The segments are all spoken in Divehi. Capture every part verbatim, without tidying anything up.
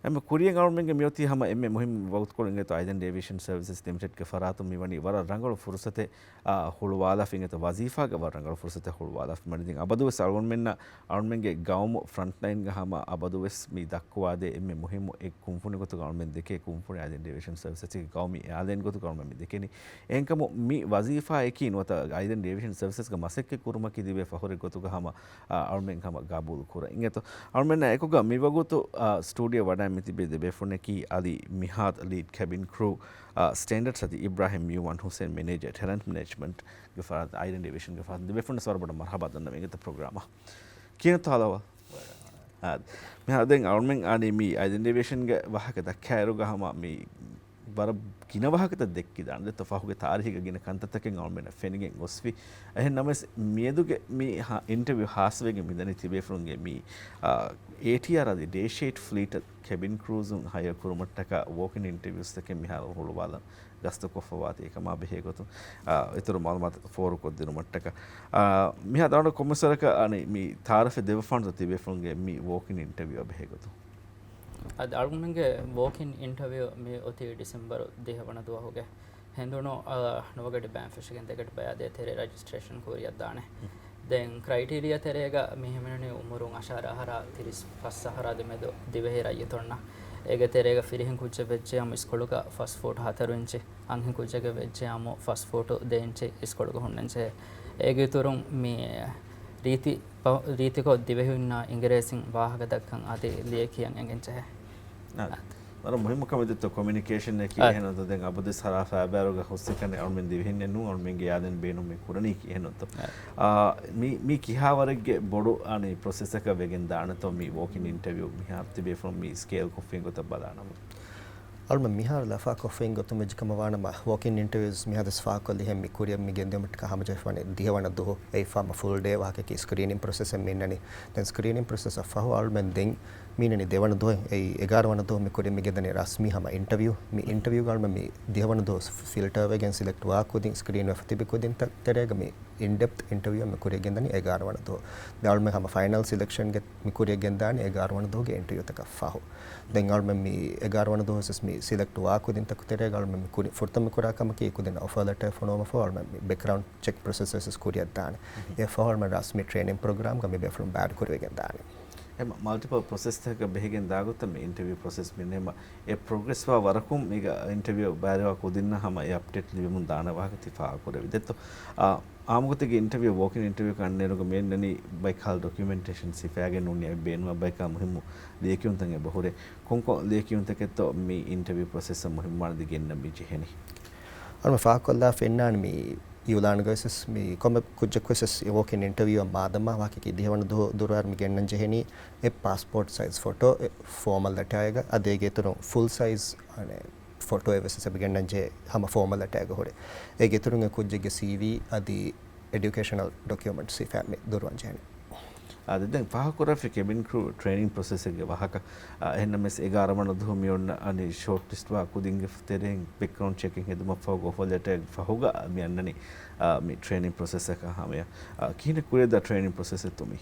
އެމެ ކުރިޔަށް އަޅުމެންގެ މިއޮތީ ހަމަ އެންމެ މުހިންމު ވަގުތުކޮޅު އިނގޭތޯ އައިދެން އޭވިއޭޝަން ސަރވިސަސް ލިމިޓެޑްގެ ފަރާތުން މިވަނީ ވަރަށް ރަނގަޅު ފުރުސަތެއް، އާ، ހުޅުވާލާފަ އިނގޭތޯ ވަޒީފާގަ ވަރަށް ރަނގަޅު ފުރުސަތެއް ހުޅުވާލާފަ މިވަނީ. ދެން އަބަދުވެސް އަޅުގަނޑުމެންނަށް އަޅުމެންގެ ގައުމު ފްރަންޓްލައިންގަ ހަމަ އަބަދުވެސް މި ދައްކުވާދޭ އެންމެ މުހިންމު އެއް ކުންފުނި ގޮތުގަ އަޅުމެން ދެކޭ ކުންފުނި އައިދެން އޭވިއޭޝަން ސަރވިސަސްގެ ގައުމީ އެއާލައިން ގޮތުގަ އަޅުމެން މި ދެކެނީ. އެހެންކަމުން މި ވަޒީފާއަކީ ނުވަތަ އައިދެން އޭވިއޭޝަން ސަރވިސަސްގަ މަސައްކަތް ކުރުމަކީ ދިވެހި ފަހުރެއް ގޮތުގަ ހަމަ، އާ، އަޅުމެން ހަމަ ގަބޫލު ކުރަން. އިނގޭތޯ އަޅުމެންނާ އެކުގަ މިވަގުތު، އާ، ސްޓޫޑިއޯ ވަޑައިން މި ތިބޭ ދެބޭފުޅުންނަކީ އަލީ މިހާދް، ލީޑް ކެބިން ކްރޫ، އާ، ސްޓޭންޑަޑްސް އަދި އިބްރާހިމް ޔޫ ވަން ހުސެން، މެނޭޖަރ ޓެލެންޓް މެނޭޖްމަންޓް ގެ ފަރާތުން، އައިޑެންޓިފިކޭޝަންގެ ފަރާތުން ދެބޭފުޅުންނަށް ވަރަށް ބޮޑަށް މަރްހަބާ ދަންނަވަން އިނގޭތޯ ޕްރޮގްރާމަށް. ކިހިނެއްތޯ ހާލު އަހްވާލު؟ އާ، މިހާރު ދެން އަޅުމެން އަނީ މި އައިޑެންޓިފިކޭޝަންގެ ވާހަކަ ދައްކާއިރުގަ ހަމަ މި ވަރަށް ގިނަ ވާހަކަތައް ދެއްކިދާނެ. ދެއްތޯ ފަހުގެ ތާރީހުގެ ގިނަ ކަންތައްތަކެއް އަޅުމެންނަށް ފެނިގެން ގޮސްފި. އެހެން ނަމަވެސް މިއަދުގެ މި ހާ-، އިންޓަވިއު ހާއްސަވެގެން މިދަނީ ތިބޭފުޅުންގެ މި، އާ، އޭޓީއާރް އަދި ޑޭ ޝެއިޑް ފްލީޓަށް ކެބިން ކްރޫޒުން ހަޔަރ ކުރުމަށްޓަކާ ވޯކް އިން އިންޓަވިއުސްތަކެއް މިހާރު ހުޅުވާލަން ގަސްތުކޮށްފަވާތީ. އެކަމާ ބެހޭ ގޮތުން، އާ، އިތުރު މައުލޫމާތު ފޯރުކޮށްދިނުމަށްޓަކާ، އާ، މިހާ ދާނަ ކޮންމެސް ވަރަކަށް އަނެއް މި ތައާރަފެއް ދެއްވަފާނަތޯ ތިބޭފުޅުންގެ މި ވޯކް އިން އިންޓަވިއުއަށް ބެހޭ ގޮތުން؟ އަދި އަޅުގަނޑުގެ ވޯކް އިން އިންޓަވިއު މި އޮތީ ޑިސެމްބަރު ދިހަ ވަނަ ދުވަހުގެ ހެނދުނު، އާ، ނުވަގަޑި ބައިން ފެށިގެން ދެގަޑި ބަޔާ ދޭތެރޭ ރަޖިސްޓްރޭޝަން ކުރިއަށްދާނެ. ދެން ކްރައިޓީރިއާ ތެރޭގަ މި ހިމެނެނީ އުމުރުން އަށާރަ އަހަރާ ތިރީސް ފަސް އަހަރާ ދެމެދު ދިވެހި ރައްޔިތުންނަށް. އޭގެ ތެރޭގަ ފިރިހެން ކުއްޖެއް ވެއްޖެއްޔާމު އިސްކޮޅުގަ ފަސް ފޫޓު ހަތަރު އިންޗި، އަންހެން ކުއްޖެއްގެ ވެއްޖެއްޔާމު ފަސް ފޫޓު ދެ އިންޗި އިސްކޮޅުގަ ހުންނަންޖެހޭ. އޭގެ އިތުރުން މި ރީތި ރީތިކޮށް ދިވެހިންނާ އިނގިރޭސިން ވާހަކަ ދައްކަން އަދި ލިޔެކިޔަން އެނގެންޖެހޭ. އާ. ވަރަށް މުހިއްމު ކަމެއް ދެއްތޯ ކޮމިއުނިކޭޝަން އަކީ. އާ. އެހެން ދެން އަބަދުވެސް ހަރާ ފައިބާރުގަ ހުސްއެކަނި އަޅުމެން ދިވެހިންނެއް ނޫން އަޅުމެންގެ އާދެން ބޭނުން މި ކުރަނީ ކިހެންތޯ. އާ. އާ، މި، މި ކިހާވަރެއްގެ ބޮޑު އަނި ޕްރޮސެސަކަށް ވެގެން ދާނެތޯ މި ވޯކް އިން އިންޓަވިއު މިހާރު ތިބޭފުޅުން މި ސްކޭލް ކޮށްފިން ގޮތަށް ބަލާނަމު. އަޅުމެން މިހާރު ލަފާކޮށްފައިން ގޮތުން ވެއްޖެ ކަމަށް ވާނަމަ، ވޯކް އިން އިންޓަވިއުސް މިހާދަސް ފާހަގަކޮށްލިހެން މި ކުރިއަށް މި ގެންދިއުމަށްޓަކާ ހަމަޖެހިފަވަނީ ދިހަވަނަ ދުވަހު. އެއީ ފާމަ ފުލް ޑޭ ވާހަކައަކީ ސްކްރީނިން ޕްރޮސެސް އެއް މި އިންނަނީ. ދެން ސްކްރީނިން ޕްރޮސެސް އަށް ފަހު އަޅުމެން ދެން މި އިންނަނީ ދެވަނަ ދުވަހު. އެއީ އެގާރަ ވަނަ ދުވަހު މި ކުރިއަށް މި ގެންދަނީ ރަސްމީ ހަމަ އިންޓަވިއު. މި އިންޓަވިއުގަ އަޅުމެން މި ދިހަވަނަ ދުވަހު ފިލްޓަރ ވެގެން ސިލެކްޓް ވާ ކުދިން، ސްކްރީން ވެފަ ތިބި ކުދިންތައް ތެރޭގަ މި އިންޑެޕްތް އިންޓަވިއުއެއް މި ކުރިއަށް ގެންދަނީ އެގާރަ ވަނަ ދުވަހު. ދެން އަޅުމެން ހަމަ ފައިނަލް ސިލެކްޝަންގެ މި ކުރިއަށް ގެންދާނީ އެގާރަ ވަނަ ދުވަހުގެ އިންޓަވިއުތަކަށް ފަހު. ދެން އަޅުމެން މި އެގާރަ ވަނަ ދުވަހު ވެސް މި ސިލެކްޓް ވާ ކުދިންތަކު ތެރޭގަ އަޅުމެން މި ކުރި ފުރަތަމަ ކުރާ ކަމަކީ ކުދިން އޮފާ ލެޓަރ ފޮނުވުމަށް ފަހު އަޅުމެން މި ބެކްގްރައުންޑް ޗެކް ޕްރޮސެސް ވެސް ކުރިއަށް ދާނެ. އެއަށް ފަހު އަޅުމެން ރަސްމީ ޓްރޭނިން ޕްރޮގްރާމްގަ މި ބޭފުޅުން ބައިވެރި ކުރެވިގެން ދާނެ. އެމަ މަލްޓިޕަލް ޕްރޮސެސްތަކަށް ބެހިގެން ދާގޮތަށް މި އިންޓަވިއު ޕްރޮސެސް މިންނޭމަ އެ ޕްރޮގްރެސް ވާ ވަރަކުން މީގަ އިންޓަވިއު ބައިވެރިވާ ކުދިންނަށް ހަމަ އެ އަޕްޑޭޓް ލިބެމުން ދާނެ ވާހަކަ ތި ފާހަގަކުރެއްވި ދެއްތޯ. އާ، އާއްމުގޮތެއްގެ އިންޓަވިއު، ވޯކް އިން އިންޓަވިއު އަންނައިރުގަ މި އަންނަނީ ބައެއް ކަހަލަ ޑޮކިއުމެންޓޭޝަން ސިފައިގެން ނޫނީ އެ ބޭނުމަށް ބައެއް ކަހަލަ މުހިއްމު ލިޔެކިޔުންތައް އެބަ ހުރޭ. ކޮންކޮން ލިޔެކިޔުންތަކެއްތޯ މި އިންޓަވިއު ޕްރޮސެސަށް މުހިއްމުވާނެ ދިގެންނަށް މި ޖެހެނީ؟ އަޅުމެން ފާހަގަކޮށްލާފަ އިންނާނެ މި އިއުލާނުގަވެސް މި ކޮންމެ ކުއްޖަކުވެސް ވޯކް އިން އިންޓަވިއުއަށް މާދަމާ ވާހަކައަކީ ދިހަވަނަ ދުވަހު ދުރާރު މި ގެންނަން ޖެހެނީ އެއް ޕާސްޕޯޓް ސައިޒް ފޮޓޯ، އެއް ފޯމަލް ލެޓާއެއްގަ އަދި އޭގެ އިތުރުން ފުލް ސައިޒް އަނެއް ފޮޓޯއެއް ވެސް އެބަ ގެންނަން ޖެހޭ ހަމަ ފޯމަލް ލެޓާއެއްގަ ހުރެ. އޭގެ އިތުރުން އެ ކުއްޖެއްގެ ސީވީ އަދި އެޑިއުކޭޝަނަލް ޑޮކިއުމެންޓްސް ހިފާ މި ދުރުވަން ޖެހެނީ. އާދެ، ދެން ފާހަގަކުރާފި ކެބިން ކްރޫ ޓްރޭނިން ޕްރޮސެސެއްގެ ވާހަކަ، އާ، އެހެންނަމަވެސް އެގާރަ ވަނަ ދުވަހު މި އޮންނަ އަނި ޝޯޓް ލިސްޓް ވާ ކުދިންގެ ތެރެއިން ބެކްގްރައުންޑް ޗެކިން ހެދުމަށް ފަހު އޮފާ ލެޓާއެއް ފަހުގަ މި އަންނަނީ، އާ، މި ޓްރޭނިން ޕްރޮސެސަކަށް ހަމަޔަށް. އާ، ކިހިނެއް ކުރިއަށްދާ ޓްރޭނިން ޕްރޮސެސެއްތޯ މީ؟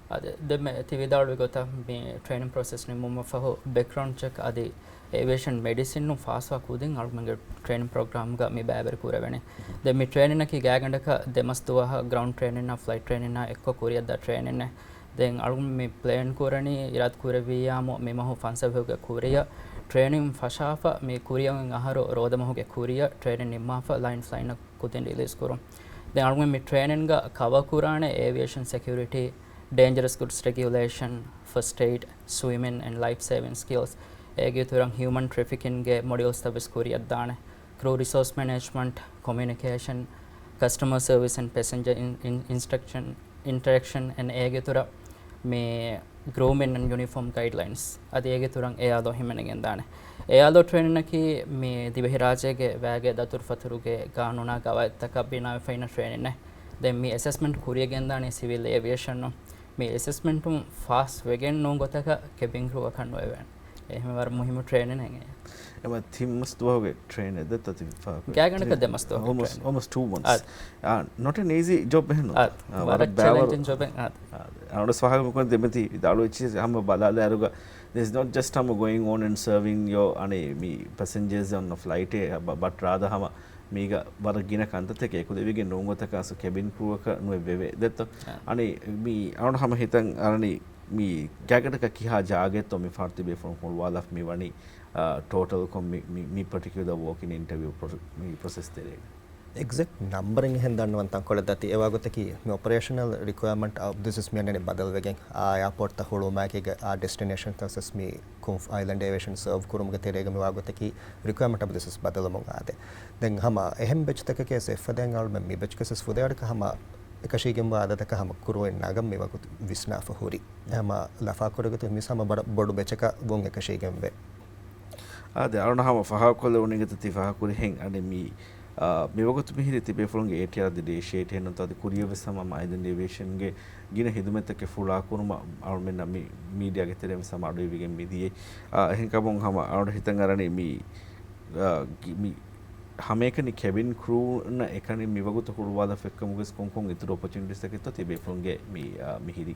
އާދެ، ދެންމެ ތި ވިދާޅުވި ގޮތަށް މި ޓްރޭނިން ޕްރޮސެސް ނިމުމަށް ފަހު ބެކްގްރައުންޑް ޗެކް އަދި އޭވިއޭޝަން މެޑިސިނުން ފާސްވާ ކުދިން އަޅުގަނޑުގެ ޓްރޭނިން ޕްރޮގްރާމްގަ މި ބައިވެރި ކުރެވެނީ. ދެން މި ޓްރޭނިންއަކީ ގާތްގަނޑަކަށް ދެމަސް ދުވަހަށް ގްރައުންޑް ޓްރޭނިންއާ ފްލައިޓް ޓްރޭނިންއާ އެއްކޮށް ކުރިއަށްދާ ޓްރޭނިންއެއް. ދެން އަޅުގަނޑު މި ޕްލޭން ކުރަނީ އިރާދަ ކުރެއްވިއްޔާމު މި މަހު ފަންސަވީހުގެ ކުރިއަށް ޓްރޭނިން ފަށާފަ މި ކުރިއަށް އޮތް އަހަރު ރޯދަމަހުގެ ކުރިއަށް ޓްރޭނިން ނިންމާފަ ލައިން ފްލައިން ކުދިން ރިލީޒް ކުރުން. ދެން އަޅުގަނޑު މި ޓްރޭނިންގަ ކަވަރ ކުރާނެ އޭވިއޭޝަން ސެކިއުރިޓީ، ޑޭންޖަރަސް ގުޑްސް ރެގިއުލޭޝަން، ފަސްޓް އެއިޑް، ސްވިމިން އެންޑް ލައިފް ސޭވިން ސްކިލްސް، އޭގެ އިތުރަށް ހިއުމަން ޓްރެފިކިންގެ މޮޑިއުލްސްތައް ވެސް ކުރިއަށްދާނެ. ކްރޫ ރިސޯސް މެނޭޖްމަންޓް، ކޮމިއުނިކޭޝަން، ކަސްޓަމަރ ސަރވިސް އެންޑް ޕެސެންޖަރ އިން-، އިން-، އިންސްޓްރަކްޝަން، އިންޓަރެކްޝަން އެންޑް އޭގެ އިތުރަށް މި ގްރޫމިން އެންޑް ޔުނިފޯމް ގައިޑްލައިންސް އަދި އޭގެ އިތުރަށް އެއާލޯ ހިމެނިގެންދާނެ. އެއާލޯ ޓްރޭނިންއަކީ މި ދިވެހިރާއްޖޭގެ ވައިގެ ދަތުރުފަތުރުގެ ގާނޫނާ ގަވާއިދުތަކަށް ބިނާވެފައިންނަ ޓްރޭނިންއެއް. ދެން މި އެސެސްމަންޓް ކުރިއަށް ގެންދާނީ ސިވިލް އޭވިއޭޝަނުން. މި އެސެސްމަންޓުން ފާސް ވެގެން ނޫން ގޮތަކަށް ކެބިން ކްރޫއަކަށް ނުވެވޭނެ. އެހެން ވަރަށް މުހިއްމު ޓްރޭނިންއެއް. އެމަ ތިން މަސް ދުވަހުގެ ޓްރޭނިން ދެއްތޯ ތި ފާހަގަކުރީ؟ ގާތްގަނޑަކަށް ދެ މަސް ދުވަހުގެ އޯލްމޯސްޓް، ޓްރޭނިން. އޯލްމޯސްޓް ޓޫ މަންތްސް. އާ، ނޮޓް އެން އީޒީ ޖޮބް އެހެން ނޫން. އާ، ވަރަށް ބައިވަރު ޗެލެންޖިން ޖޮބެއް. އާ. އާ، އަޅުގަނޑު ފާހަގަކޮށް ދެމެތި ދާޅު އެއްޗި ހަމަ ބަލާލާއިރުގަ This is not just ހަމަ going on and serving your އަނެއް މި passengers on a flight އެއް، but rather ހަމަ މީގަ ވަރަށް ގިނަ ކަންތައްތަކެއް އެކުލެވިގެން ނޫން ގޮތަކަށް ކެބިން ކްރޫއަކަށް ނުވެވޭ ދެއްތޯ؟ އަނެއް މި އަޅުގަނޑު ހަމަ ހިތަށް އަރަނީ މި ގާތްގަނޑަކަށް ކިހާ ޖާގައެއްތޯ މި ފާރު ތިބޭފުޅުން ހުޅުވާލާފަ މި ވަނީ، ޓޯޓަލްކޮށް މި، މި، މި ޕަޓިކިއުލަ ވޯކް އިން އިންޓަވިއު މި ޕްރޮސެސް ތެރޭގަ. އެގްޒެކްޓް ނަމްބަރެއް އެހެން ދަންނަވަން ތަންކޮޅެއް ދަތި. އެވާގޮތަކީ މި އޮޕަރޭޝަނަލް ރިކުއަރމަންޓް އަށް އޮބްވިއަސްލީ މި އަންނަނީ ބަދަލުވެގެން. އާ އެއާޕޯޓްތައް ހުޅުވުމާއެކީގަ އާ ޑެސްޓިނޭޝަންތައް ވެސް މި ކުން އައިލެންޑް އޭވިއޭޝަން ސާވް ކުރުމުގެ ތެރޭގަ މި ވާގޮތަކީ ރިކުއަރމަންޓް އަށް އޮބްވިއަސްލީ ބަދަލުވަމުން އާދޭ. ދެން ހަމަ އެހެން ބެޗުތަކަކީ އެއްފަދައިން އަޅުމެން މި ބެޗުގަ ވެސް ފުދޭވަރަކަށް ހަމަ އެކަށީގެންވާ އަދަދަކަށް ހަމަ ކްރޫއިން ނަގަން މިވަގުތު ވިސްނާފަ ހުރި. ހަމަ ލަފާކުރިގޮތުން މިސް ހަމަ ބޮޑަށް ބޮޑު ބެޗަކަށް ވުން އެކަށީގެންވޭ. އާދެ، އަޅުން ހަމަ ފާހަގަކޮށްލެވުނީގެ ތި ފާހަގަކުރިހެން އަނެއް މި، އާ، މިވަގުތު މިހިރީ ތިބޭފުޅުންގެ އޭޓީއާރ އަދި ޑޭ ޝޭޓް އެހެންނުތޯ އަދި ކުރިޔަށް ވެސް ހަމަ އައިލެންޑް އޭވިއޭޝަންގެ ގިނަ ހިދުމަތްތަކެއް ފުޅާކުރުމަށް އަޅުމެންނަށް މި މީޑިއާގެ ތެރެއިން ވެސް ހަމަ އަޑުއިވިގެން މިދިޔައީ. އާ، އެހެންކަމުން ހަމަ އަޅުން ހިތަށް އަރަނީ މި، އާ، ގި-، މި ހަމައެކަނި ކެބިން ކްރޫއަށް އެކަނި މިވަގުތު ހުޅުވާލާފައިކަމުގެ ކޮންކޮން އިތުރު އޮޕޮޗުނިޓީސްތަކެއްތޯ ތިބޭފުޅުންގެ މި، އާ، މިހިރީ؟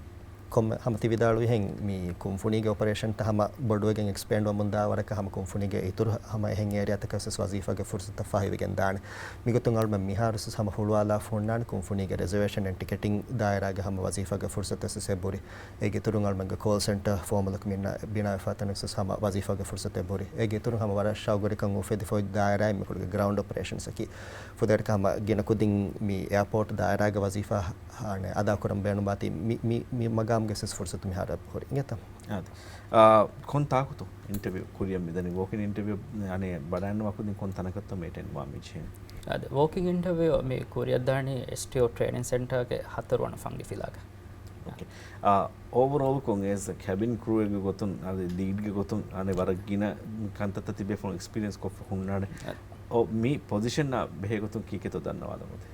ކޮންމެ ހަމަ ތި ވިދާޅުވިހެން މި ކުންފުނީގެ އޮޕަރޭޝަންތައް ހަމަ ބޮޑުވެގެން އެކްސްޕޭންޑް ވަމުންދާ ވަރަކަށް ހަމަ ކުންފުނީގެ އިތުރު ހަމަ އެހެން އޭރިއާތަކަށް ވެސް ވަޒީފާގެ ފުރުސަތުތައް ފަހިވެގެން ދާނެ. މިގޮތުން އަޅުމެން މިހާރު ވެސް ހަމަ ހުޅުވާލާފަ ހުންނާނެ ކުންފުނީގެ ރެޒަވޭޝަން އެންޑް ޓިކެޓިން ދާއިރާގެ ހަމަ ވަޒީފާގެ ފުރުސަތު ވެސް އެބުރި. އޭގެ އިތުރުން އަޅުމެންގެ ކޯލް ސެންޓަރ ފޯމަލަކު މިންނަ ބިނާވެފާ ތަނެއް ވެސް ހަމަ ވަޒީފާގެ ފުރުސަތު އެބުރި. އޭގެ އިތުރުން ހަމަ ވަރަށް ޝައުގުވެރިކަން އުފެދިފަ އޮތް ދާއިރާއެއް މިކޮޅުގެ ގްރައުންޑް އޮޕަރޭޝަންސްއަކީ. ފުދޭވަރަކަށް ހަމަ ގިނަ ކުދިން މި އެއާޕޯޓް ދާއިރާގެ ވަޒީފާ އަނެއް އަދާކުރަން ބޭނުންވާތީ މި، މި، މި މަގާމްގެ ވެސް ފުރުސަތު މިހާރު ހުރި އިނގޭތަ؟ އާދެ. އާ، ކޮން ތާކުތު އިންޓަވިއު ކުރިއަށް މިދަނީ؟ ވޯކް އިން އިންޓަވިއު އަނެއް ބަޑާން ވަކުދިން ކޮން ތަނަކަށްތޯ މި އެޓެންޑް ވާ މި ޖެހެން؟ އާދެ، ވޯކް އިން އިންޓަވިއު މި ކުރިއަށްދާނީ އެސްޓީއޯ ޓްރޭނިން ސެންޓަރގެ ހަތަރުވަނަ ފަންގި ފިލާގަ. އޯކޭ. އާ، އޯވަރޯލްކޮށް އޭޒް އަ ކެބިން ކްރޫއެއްގެ ގޮތުން، އަދި ލީޑްގެ ގޮތުން އަނެއް ވަރަށް ގިނަ ކަންތައްތައް ތިބޭފުޅުން އެކްސްޕީރިއަންސް ކޮށްފަ ހުންނާނެ. އަ، އޯ، މި ޕޮޒިޝަންއާ ބެހޭ ގޮތުން ކީކޭތޯ ދަންނަވާލަމުދޭ.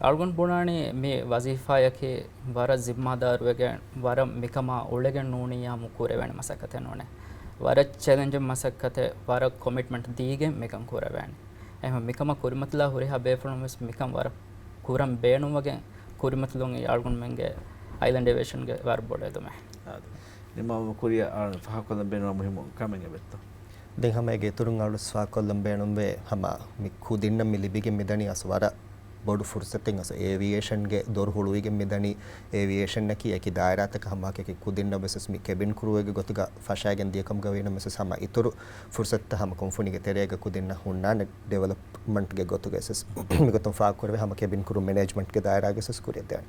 އަޅުގަނޑު ބުނާނީ މި ވަޒީފާއަކީ ވަރަށް ޒިންމާދާރުވެގެން، ވަރަށް މިކަމާ އުޅެގެން ނޫނިއްޔާމު ކުރެވޭނެ މަސައްކަތެއް ނޫނޭ. ވަރަށް ޗެލެންޖިން މަސައްކަތެއް، ވަރަށް ކޮމިޓްމަންޓް ދީގެން މިކަން ކުރެވޭނެ. އެހެން މިކަމަށް ކުރިމަތިލާ ހުރިހާ ބޭފުޅުން ވެސް މިކަން ވަރަށް ކުރަން ބޭނުންވެގެން ކުރިމަތިލުން އަޅުގަނޑުމެންގެ އައިލެންޑް އޭވިއޭޝަންގެ ވަރަށް ބޮޑު އެދުމެއް. އާދެ. ނިމާމު ކުރިއަށް އަޅު ފާހަގަކޮށްލަން ބޭނުންވާ މުހިއްމު ކަމެއް އެބައޮތްތޯ؟ ދެން ހަމަ އޭގެ އިތުރުން އަޅު ފާހަގަކޮށްލަން ބޭނުންވޭ ހަމަ މި ކުދިންނަށް މި ލިބިގެން މިދަނީ އަސް ވަރަށް ބޮޑު ފުރުސަތެއް. އަސް އޭވިއޭޝަންގެ ދޮރު ހުޅުވިގެން މިދަނީ. އޭވިއޭޝަންއަކީ އެކި ދާއިރާތަކަށް ހަމަ އެކި ކުދިންނަށް ވެސް މި ކެބިން ކްރޫއެއްގެ ގޮތުގަ ފަށާގެން ދިޔަކަމުގަ ވީނަމަވެސް ހަމަ އިތުރު ފުރުސަތުތައް ހަމަ ކުންފުނީގެ ތެރޭގަ ކުދިންނަށް ހުންނާނެ ޑިވެލޮޕްމަންޓްގެ ގޮތުގަ ވެސް. މިގޮތުން ފާހަގަކުރެވޭ ހަމަ ކެބިން ކްރޫ މެނޭޖްމަންޓްގެ ދާއިރާގަ ވެސް ކުރިއަށް ދޭނެ.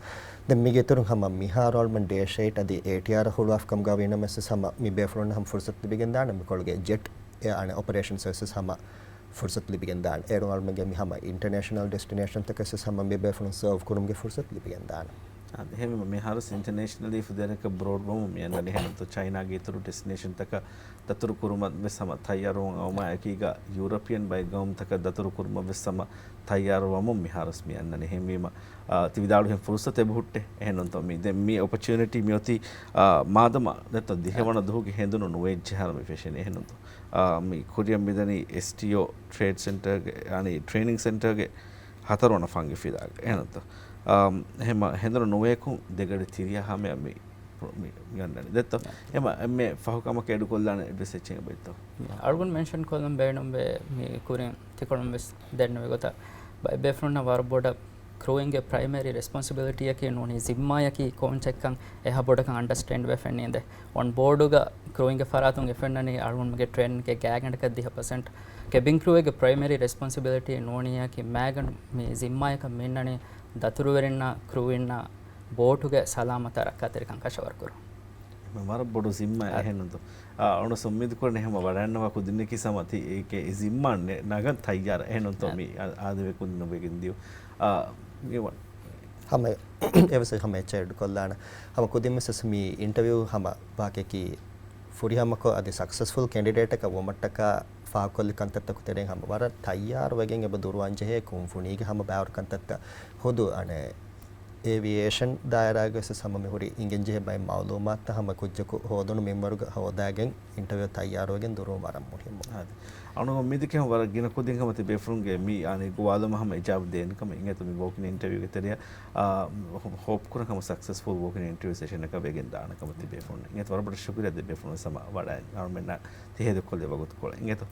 ދެން މީގެ އިތުރުން ހަމަ މިހާރު އަޅުމެން ޑޭ ޝޭޓް އަދި އޭޓީއާރ ހުޅުވާފަ ކަމުގަ ވީނަމަވެސް ހަމަ މި ބޭފުޅުންނަށް ހަމަ ފުރުސަތު ލިބިގެން ދާނެ މިކޮޅުގެ ޖެޓް އެ އަނެއް އޮޕަރޭޝަންސް ވެސް ހަމަ ފުރުސަތު ލިބިގެން ދާނެ. އޭރުން އަޅުމެންގެ މި ހަމަ އިންޓަރނޭޝަނަލް ޑެސްޓިނޭޝަންތަކަށް ވެސް ހަމަ މި ބޭފުޅުން ސާވް ކުރުމުގެ ފުރުސަތު ލިބިގެން ދާނެ. އާދެ، އެހެންވީމަ މިހާރު ވެސް އިންޓަރނޭޝަނަލީ ފުދޭވަރަކަށް ބްރޯޑް ވަމުން މި އަންނަނީ. އެހެންނުތޯ ޗައިނާގެ އިތުރު ޑެސްޓިނޭޝަންތަކަށް ދަތުރު ކުރުމަށް ވެސް ހަމަ ތައްޔާރުވަމުން އައުމާ އެކީގަ ޔޫރަޕިއަން ބައެއް ގައުމުތަކަށް ދަތުރު ކުރުމަށް ވެސް ހަމަ ތައްޔާރު ވަމުން މިހާރު ވެސް މި އަންނަނީ. އެހެންވީމަ، އާ، ތި ވިދާޅުވިހެން ފުރުސަތު އެބަހުއްޓޭ. އެހެންނުތޯ މި ދެން މި އޮޕޮޗުނިޓީ މިއޮތީ، އާ، މާދަމާ ދެއްތޯ ދިހަވަނަ ދުވަހުގެ ހެނދުނު ނުވައެއް ޖަހާއިރު މި ފެށެނީ. އެހެންނުތޯ، އާ، މި ކުރިއަށް މިދަނީ އެސްޓީއޯ ޓްރޭޑް ސެންޓަރގެ، އަނި ޓްރޭނިންގ ސެންޓަރގެ ހަތަރުވަނަ ފަންގި ފިލާގަ. އެހެންނުތޯ، އާ، ހަމަ ހެނދުނު ނުވަޔަކުން ދެގަޑި ތިރީހާ ހަމަޔަށް މި މި، މި އަންނަނީ. ދެއްތޯ؟ އެމަ، އެންމެ ފަހު ކަމަކަށް އެޑުކޮށްލާނެ އެއްވެސް އެއްޗެއް އެބައޮތްތޯ؟ އަޅުގަނޑު މެންޝަން ކޮށްލަން ބޭނުންވޭ، މި ކުރިން ތިކޮޅުން ވެސް ދެންނެވި ގޮތަށް ބައެއް ބޭފުޅުންނަށް ވަރަށް ބޮޑަށް ކްރޫއިންގެ ޕްރައިމަރީ ރެސްޕޮންސިބިލިޓީއަކީ ނޫނީ ޒިންމާއަކީ ކޯންޗެއްކަން އެހާ ބޮޑަކަށް އަންޑަސްޓޭންޑް ވެފަ ނީނދެ. އޮން ބޯޑުގަ ކްރޫއިންގެ ފަރާތުން އެ ފެންނަނީ އަޅުގަނޑުމެންގެ ޓްރޭނިންގެ ގާތްގަނޑަކަށް ދިހަ ޕަސެންޓް. ކެބިން ކްރޫއެއްގެ ޕްރައިމަރީ ރެސްޕޮންސިބިލިޓީ ނޫނީއަކީ މާގަނޑު މި ޒިންމާއަކަށް މިންނަނީ ދަތުރުވެރިންނާ ކްރޫއިންނާ ބޯޓުގެ ސަލާމަތާ ރައްކާތެރިކަން ކަށަވަރުކުރުން. އެހެން ވަރަށް ބޮޑު ޒިންމާ. އަ، އެހެންނުތޯ. އަ، އަޅުގަނޑު އުއްމީދު ކުރަން އެހެން ވަޑައިގަންނަވާ ކުދިންނަކީ ސަމަ ތި އޭގެ ޒިންމާ ނެ-، ނަގަން ތައްޔާރަށް. އެހެންނުތޯ. އަ، މި އާ-، އާދެވޭ ކުދިން ނުވެގެން ދިޔު. އަ، މި ވަ- ހަމަ އެވެސް ހަމަ އެއްޗެއް އެޑް ކޮށްލާނަ. ހަމަ ކުދިން ވެސް މި އިންޓަވިއު ހަމަ ވާހަކައަކީ ފުރިހަމަކޮށް އަދި ސަކްސެސްފުލް ކެންޑިޑޭޓަކަށް ވުމަށްޓަކާ ފާހަގަކޮށްލި ކަންތައްތަކު ތެރެއިން ހަމަ ވަރަށް ތައްޔާރުވެގެން އެބަ ދުރުވާން ޖެހޭ ކުންފުނީގެ ހަމަ ބައިވަރު ކަންތައްތައް ހުދު އަނެއް އޭވިއޭޝަން ދާއިރާގަވެސް ހަމަ މި ހުރި އިނގެންޖެހޭ ބައެއް މައުލޫމާތުތައް ހަމަ ކުއްޖަކު ހޯދުނު މިންވަރުގަ ހޯދާގެން އިންޓަވިއު ތައްޔާރުވެގެން ދުރުވުން ވަރަށް މުހިއްމު. އާދެ. އަޅުގަނޑު މި ދެކެ ވަރަށް ގިނަ ކުދިން ހަމަ ތިބޭފުޅުންގެ މި އަނެއް ގޮވާލުމަށް ހަމަ އިޖާބަ ދޭނެ ކަމަށް އިނގޭތޯ މި ވޯކް އިން އިންޓަވިއުގެ ތެރެއަށް، އާ، ހޯޕް ކުރަން ހަމަ ސަކްސެސްފުލް ވޯކް އިން އިންޓަވިއު ސެޝަނަކަށް ވެގެން ދާނެ ކަމަށް ތިބޭފުޅުން. އިނގޭތޯ ވަރަށް ބޮޑަށް ޝުކުރިއްޔާ ދެ ބޭފުޅުން ހަމަ ވަޑައި އަޅުމެންނަށް ތި ހޭދަކޮށްލި ވަގުތުކޮޅަށް. އިނގޭތޯ.